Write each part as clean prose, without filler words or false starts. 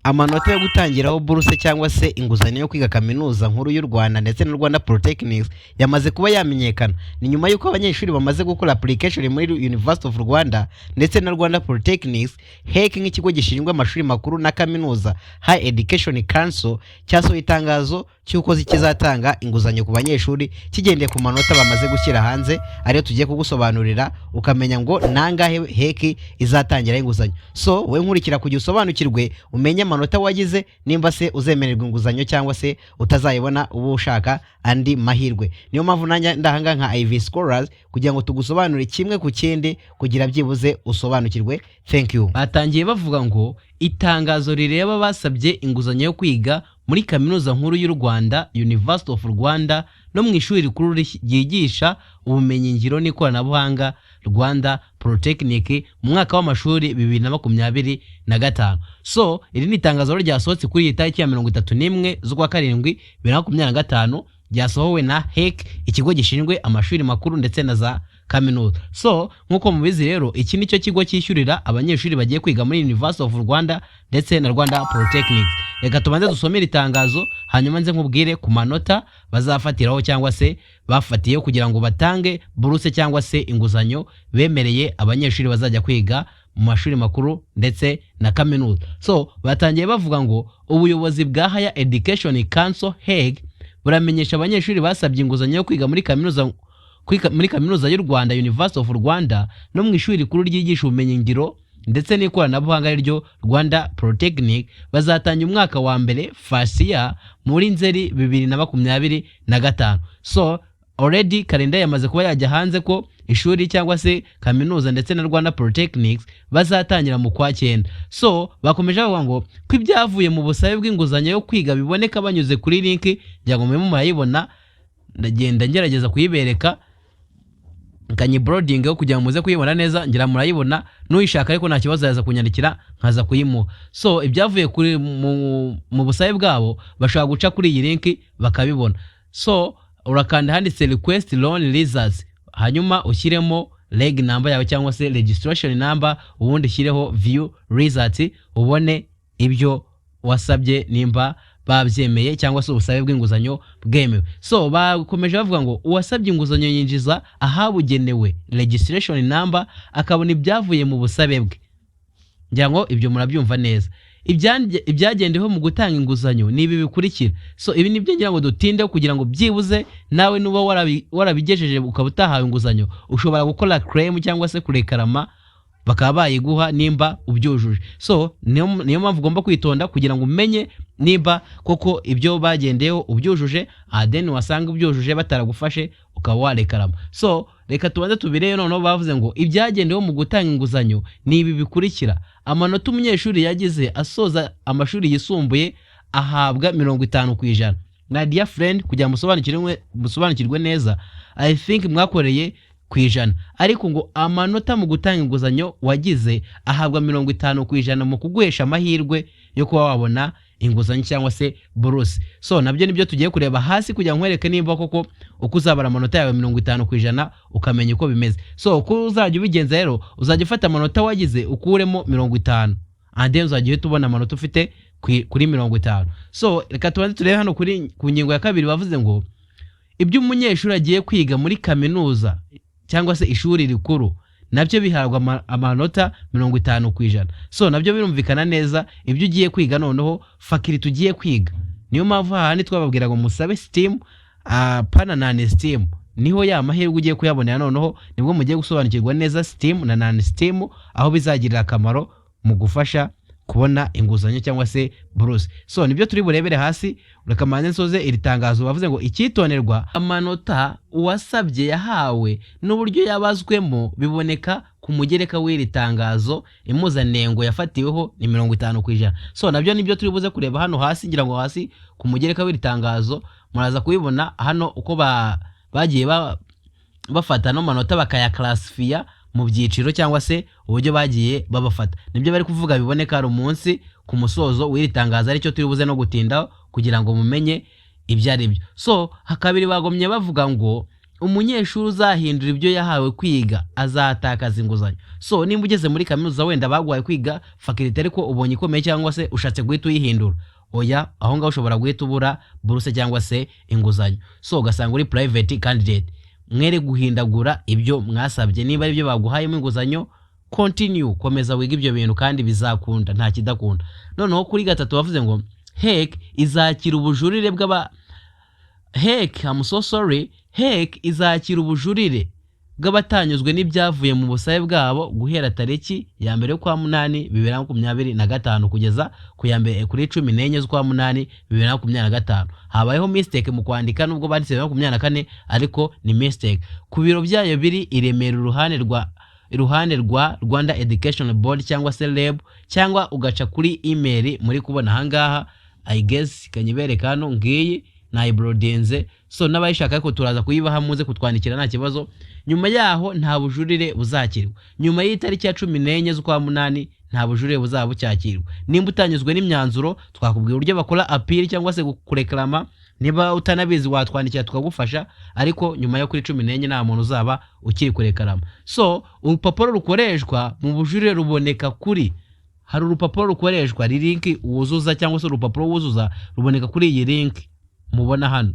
Amanota yo gutangiraho buruse cyangwa se inguzanyo yo kwiga Kaminuza Nkuru y'u Rwanda ndetse na Rwanda Polytechnics yamaze kuba yamenyekana. Ni nyuma y'uko abanyeshuri bamaze gukora application muri University of Rwanda ndetse na Rwanda Polytechnics. HEC nk'ikigo gishinzwe amashuri makuru na kaminuza, High Education Council, cyasohoye itangazo cy'uko kizatanga inguzanyo ku banyeshuri kigendeye ku manota bamaze gushyira hanze, ariyo tugiye kugusobanurira ukamenya ngo nangahe HEC izatangiraho inguzanyo. So wowe nkurikira kugira usobanukirwe, umenye amanota wagize, nimba se uzemererwa inguzanyo cyangwa se utazayibona, uba ushaka andi mahirwe. Niyo mpamvu nanjye ndahanga nka IV Scholars kugira ngo tugusobanurire kimwe ku kindi, kugira byibuze usobanukirwe. Thank you. Batangiye bavuga ngo itangazo rireba basabye inguzanyo yo kwiga muri Kaminuza Nkuru y'u Rwanda, University of Rwanda, no mu ishuri rikuru ryigisha ubumenyingiro n'ikoranabuhanga, Rwanda Polytechnic, mu mwaka w'amashuri 2025. So iri ni itangazo ryasohotse kuri iyi tariki ya 31 z'ukwa karindwi 2025, ryasohowe na HEC, ikigo gishinzwe amashuri makuru ndetse na za kaminuza. So nk'uko mubizi rero, iki ni cyo kigo cyishyurira abanyeshuri bagiye kwiga muri University of Rwanda ndetse na Rwanda Polytechnic. Reka tubanze dusomere itangazo, hanyuma nze nkubwire ku manota bazafatiraho cyangwa se bafatiyeho kugira ngo batange buruse cyangwa se inguzanyo bemereye abanyeshuri bazajya kwiga mu mashuri makuru ndetse na kaminuza. So batangiye bavuga ngo ubuyobozi bwa Higher Education Council, HEC, buramenyesha abanyeshuri basabye inguzanyo yo kwiga muri Kaminuza y'u Rwanda, University of Rwanda, no mu ishuri rikuru ryigisha ubumenyingiro ndetse n'ikoranabuhanga, ariryo Rwanda Polytechnic, bazatangira umwaka wa mbere, first year, muri Nzeri 2025. So already kalenda yamaze kuba yajya hanze ko ishuri cyangwa se kaminuza ndetse na Rwanda Polytechnics bazatangira mu kwa cyenda. So bakomeje bavuga ngo ko ibyavuye mu busabe bw'inguzanyo yo kwiga biboneka banyuze kuri link. Ngira ngo murimo murayibona, ndagenda ngerageza kuyibereka kanyi bolding kugira ngo muze kuyibona neza. Ngira murayibona, n'uyishaka ariko nta kibazo yaza kunyandikira nkaza kuyimuha. So ibyavuye kuri mu busabe bwabo bashobora guca kuri iyi link bakabibona. So urakanda handitse "Request loan results", hanyuma ushyiremo reg number yawe cyangwa se registration number, ubundi ushyireho "View results", ubone ibyo wasabye nimba babyemeye cyangwa se ubusabe bw'inguzanyo bwemewe. So bakomeje bavuga ngo uwasabye inguzanyo yinjiza ahabugenewe registration number, akabona ibyavuye mu busabe bwe. Ngira ngo ibyo murabyumva neza. Ibyagendeweho mu gutanga inguzanyo ni ibi bikurikira. So ibi nibyo ngira ngo dutinde kugira ngo byibuze nawe nuba warabigejeje ukaba utahawe inguzanyo, ushobora gukora claim cyangwa se kurekarama bakaba bayiguha nimba ubyujuje. So niyo mpamvu ugomba kwitonda kugira ngo umenye nimba koko ibyo bagendeyeho ubyujuje, then wasanga ubyujuje bataragufashe ukaba warekarama. So reka tubanze tubirebe noneho. Bavuze ngo ibyagendeweho mu gutanga inguzanyo ni ibi bikurikira: amanota umunyeshuri yagize asoza amashuri yisumbuye ahabwa 50%. Na dear friend, kugira ngo musobanukirwe neza, I think mwakoreye ku ijana, ariko ngo amanota mu gutanga inguzanyo wagize ahabwa 50% mu kuguhesha amahirwe yo kuba wabona inguzanyo cyangwa se buruse. So nabyo nibyo tugiye kureba hasi kugira ngo nkwereke nimba koko uko uzabara amanota yawe 50% ukamenya uko bimeze. So uko uzajya ubigenza rero, uzajya ufata amanota wagize ukuremo 50, and then uzajya uhita ubona amanota ufite kuri 50. So reka tubanze turebe hano ku ngingo ya kabiri. Bavuze ngo ibyo umunyeshuri agiye kwiga muri kaminuza cyangwa se ishuri rikuru nabyo bihabwa amanota 50%. So nabyo birumvikana neza, ibyo ugiye kwiga, noneho faculty ugiye kwiga. Niyo mpamvu hahandi twababwira ngo musabe STEM pana non STEM, niho ya mahirwe ugiye kuyabonera. Noneho nibwo mugiye gusobanukirwa neza STEM na non STEM, aho bizagirira akamaro mu gufasha kubona inguzanyo cyangwa se buruse. So nibyo turi burebere hasi. Reka mbanze nsoze iri tangazo. Bavuze ngo icyitonderwa: amanota uwasabye yahawe n'uburyo yabazwemo biboneka ku mugereka w'iri tangazo. Impuzandengo yafatiweho ni 50%. So nabyo nibyo turi buze kureba hano hasi. Ngira ngo hasi ku mugereka w'iri tangazo muraza kubibona hano uko bagiye bafata no manota bakayaclassifiya mu byiciro cyangwa se uburyo bagiye babafata. Nibyo bari kuvuga biboneka hari umunsi ku musozo w'iri tangazo, aricyo turi buze no gutindaho kugira ngo mumenye ibyo ari byo. So hakabiri bagomye bavuga ngo Umunyeshuri uzahindura ibyo yahawe kwiga azatakaza inguzanyo. So nimba ugeze muri kaminuza, wenda baguhaye kwiga faculté ariko ubonye ikomeye cyangwa se ushatse guhita uyihindura, oya, aho ngaho ushobora guhita ubura buruse cyangwa se inguzanyo. So ugasanga uri private candidate. Mwere guhindagura ibyo mwasabye. Niba ari byo baguhayemo inguzanyo, continue, komeza wige ibyo bintu kandi bizakunda, nta kidakunda. Noneho kuri gatatu bavuze ngo HEC izakira ubujurire bw'aba HEC, I'm so sorry, HEC izakira ubujurire bw'abatanyuzwe n'ibyavuye mu busabe bwabo guhera tariki ya 1 y'ukwa munani 2025 kugeza ku ya mbere kuri 14 z'ukwa munani 2025. Habayeho mistake mu kwandika, nubwo banditse 2024 ariko ni mistake. Ku biro byayo biri i Remera, iruhande rwa Rwanda Education Board cyangwa se REB, cyangwa ugaca kuri email muri kubona ahangaha. I guess kanyibereka hano, ngiyi nayiboldinze. So n'abayishaka ariko turaza kuyibaha, muze kutwandikira, nta kibazo. Nyuma yaho nta bujurire buzakirwa. Nyuma y'itariki ya 14 z'ukwa munani nta bujurire buzaba bucyakirwa. Nimba utanyuzwe n'imyanzuro, twakubwira uburyo bakora appeal cyangwa se kureclama. Niba utanabizi, watwandikira tukagufasha, ariko nyuma yo kuri 14 nta muntu uzaba ukiri kureclama. So urupapuro rukoreshwa mu bujurire ruboneka kuri, hari urupapuro rukoreshwa, link wuzuza cyangwa se urupapuro wuzuza ruboneka kuri iyi link mubona hano.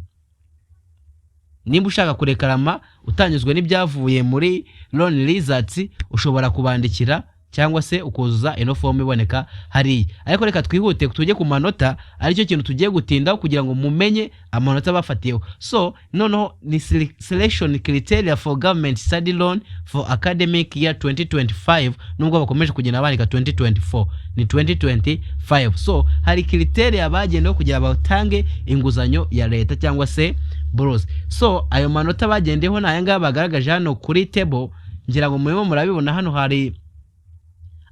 Nimba ushaka kureclama utanyuzwe n'ibyavuye muri loan results, ushobora kubandikira cyangwa se ukuzuza ino fomu iboneka hariya. Ariko reka twihute tujye ku manota, aricyo kintu tugiye gutindaho kugira ngo mumenye amanota bafatiyeho. So noneho ni selection criteria for government study loan for academic year 2025, nubwo bakomeje kugenda bandika 2024, ni 2025. So hari criteria bagendeho kugira batange inguzanyo ya leta cyangwa se buruse. So ayo manota bagendeho ni aya ngaya bagaragaje hano kuri table, ngira ngo murimo murabibona. Hano hari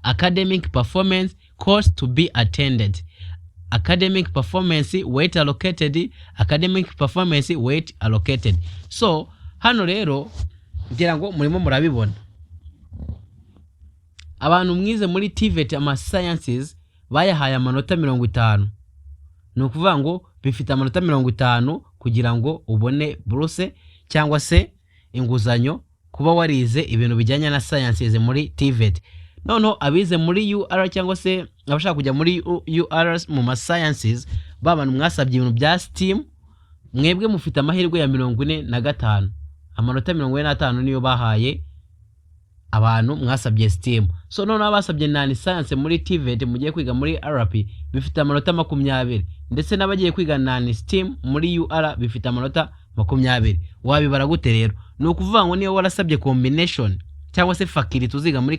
academic performance, course to be attended, academic performance, weight allocated, academic performance, weight allocated. So hano rero ngira ngo murimo murabibona. Abantu mwize muri TVET ama sciences bayahaye amanota 50. Ni ukuvuga ngo bifite amanota 50 kugira ngo ubone buruse cyangwa se inguzanyo, kuba warize ibintu bijyanye na sciences muri TVET. Noneho abize muri UR cyangwa se abashaka kujya muri UR mu ma sciences, ba bantu mwasabye ibintu bya STEM, mwebwe mufite amahirwe ya 45. Amanota 45 niyo bahaye abantu mwasabye STEM. So noneho abasabye non science muri TVET, mugiye kwiga muri RP, bifite amanota 20, ndetse n'abagiye kwiga non STEM muri UR bifite amanota 20. Wabibara gute rero? Ni ukuvuga ngo niyo warasabye combination cyangwa se faculty uziga muri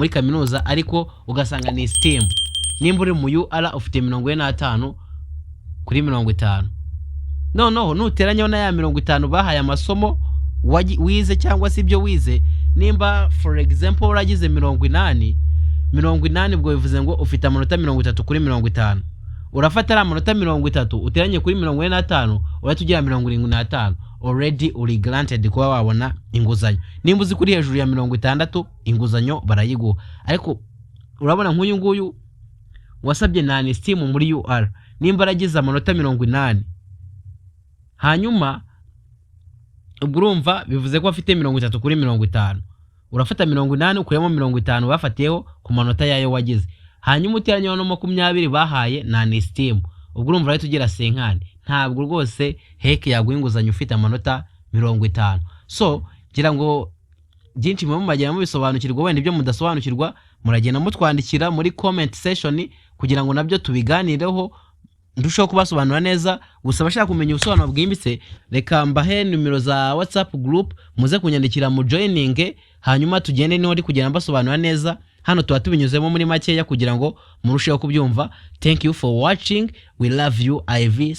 kaminuza ariko ugasanga ni STEM, nimba uri mu UR ufite 45 kuri 50. Noneho nuteranyaho na ya 50 bahaye amasomo wize cyangwa se ibyo wize, nimba for example waragize 80, 80, ubwo bivuze ngo ufite amanota 30 kuri 50. Urafata ari amanota 30 uteranye kuri 45, urahita ugira 75. Already uri granted kuba wabona inguzanyo. Nimba uzi kuri hejuru ya 60, inguzanyo barayiguha. Ariko urabona nk'uyu nguyu wasabye non STEM muri UR, nimba aragize amanota 80, hanyuma ubwo urumva bivuze ko afite 30 kuri 50. Urafata 80 ukuremo 50 bafatiyeho ku manota yayo wagize, hanyuma uteranyeho no 20 bahaye non STEM, ubwo urumva urahita ugira 50. Ntabwo rwose HEC yaguha inguzanyo ufite amanota 50. So ngira ngo byinshi muba mubagenda mubisobanukirwa. Wenda ibyo mudasobanukirwa muragenda mutwandikira muri comment section kugira ngo nabyo tubiganireho, ndushaho kubasobanurira neza. Gusa abashaka kumenya ubusobanuro bwimbitse, reka mbahe nimero za WhatsApp group, muze kunyandikira mu joining, hanyuma tugende niho ndi kugenda mbasobanurira neza. Hano tuba tubinyuzemo muri makeya kugira ngo murusheho kubyumva. Thank you for watching, we love you, iv.